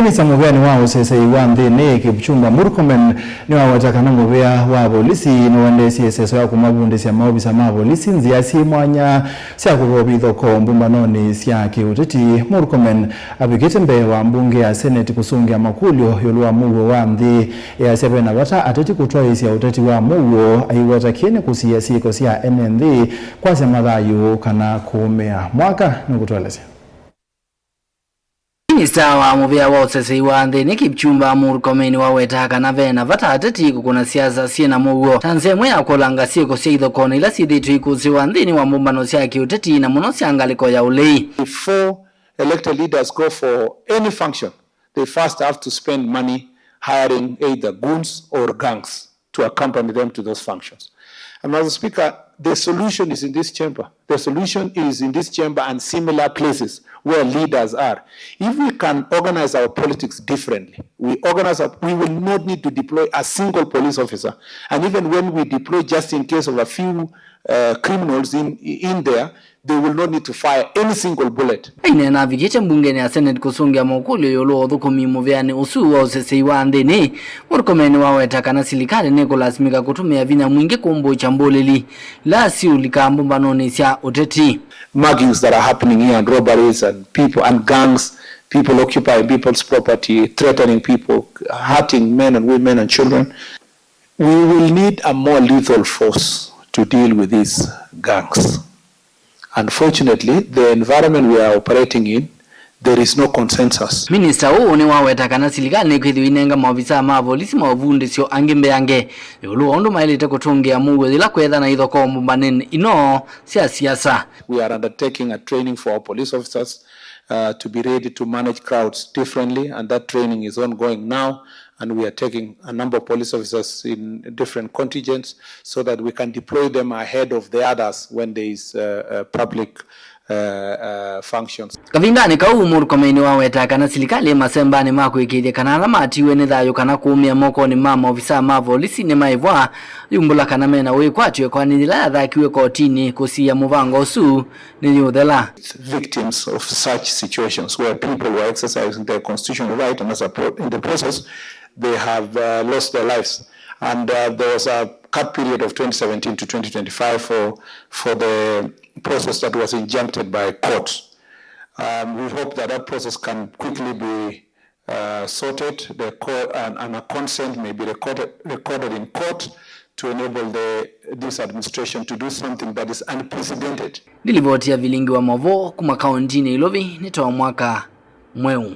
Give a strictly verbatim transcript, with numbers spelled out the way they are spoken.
Isa mũvĩanĩ wa ũsesei wa nthĩnĩ, Kipchumba Murkomen nĩwaweta kana mũvĩa wa volisi nĩwendeesye ĩseso ya kũmavundĩsya maovisa ma volisi nzĩa syĩ mwanya sya kũvovya ithokoo mbũmbanonĩ sya kĩũteti. Murkomen avikĩte mbee wa mbunge ya Senate kũsũngĩa makũlyo ĩũlũ wa mũuo wa nthĩ, easya ve na vata ateti kũtwaĩĩsya ũteti wa mũuo, aiweta kĩĩ nĩ kũsiĩa syĩko sya ene nthĩ, kwasya mathayũ kana kũũmĩa. Mwaka nĩkũtũelesya. Minista wa mũvĩa wa ũsesei wa nthĩnĩ, Kipchumba Murkomen, nĩwawetaa kana ve na vata ateti kũkũna siasa syĩ na mũuo ta nzĩa ĩmwe ya kũlanga syĩko sya ithokonĩ ila syĩthĩĩtwe ikũsĩwa nthĩnĩ wa mbũmbano sya kĩũteti, na mũno sya ngalĩko ya ũlei. Before elected leaders go for any function, they first have to spend money hiring either goons or gangs to accompany them to those functions. And Mister Speaker, the solution is in this chamber. The solution is in this chamber and similar places where leaders are. If we can organize our politics differently, we organize, our, we will not need to deploy a single police officer. And even when we deploy, just in case of a few uh, criminals in, in there, they will not need to fire any single bullet. Aineena avikĩte mbungenĩ ya Senate kũsũngĩa makũlyo ĩũlũ wa ũthũkũmi mũvĩanĩ ũsu wa ũsesei wa nthĩnĩ, Murkomen nĩwaweta kana silikalĩ nĩkũlasimĩka kũtũmĩa vinya mwingĩ kũmbũkya mbũlĩli ila siũlikaa mbũmbanonĩ sya ũteti. Muggings that are happening here and robberies and people and gangs, people occupying people's property, threatening people, hurting men and women and children. We will need a more lethal force to deal with these gangs. Unfortunately, the environment we are operating in, there is no consensus. Minista ũũ nĩwaweta kana silikalĩ nĩkwĩthĩwa inenga maovisaa ma volisi maũvundĩsyo angĩ mbeange ĩũlũ wa ũndũ maĩlĩte kũtũngĩa mũuo yĩla kwĩthwa na ithokoo mbũmbanĩnĩ ino sya siasa. We are undertaking a training for our police officers uh, to be ready to manage crowds differently, and that training is ongoing now, and we are taking a number of police officers in different contingents so that we can deploy them ahead of the others when there is uh, uh, public uh, uh, functions. Kavindanĩ kau, Murkomen nĩwawetaa kana silikalĩ ĩ masembanĩ ma kũĩkĩĩthya kana ala matiwe nĩ thayũ kana kũũmĩa mokonĩ ma maovisaa ma volisi nĩmaĩvwa yumbũla kana mena wĩkwatyo ĩkoani yĩla yathakiwe kotinĩ kũsiĩa mũvango ũsu nĩyũthela. Victims of such situations where people were exercising their constitutional right and as a pro- in the process they have uh, lost their lives. And uh, there was a cut period of twenty seventeen to twenty twenty-five for, for the process that was injuncted by court. Um, we hope that that process can quickly be uh, sorted, the court, and, and a consent may be recorded, recorded in court to enable the, this administration to do something that is unprecedented. Ndi livoti ya vilingi wa maũvoo kuma kauntinĩ ya Ilovi nĩ ta mwaka mweũ.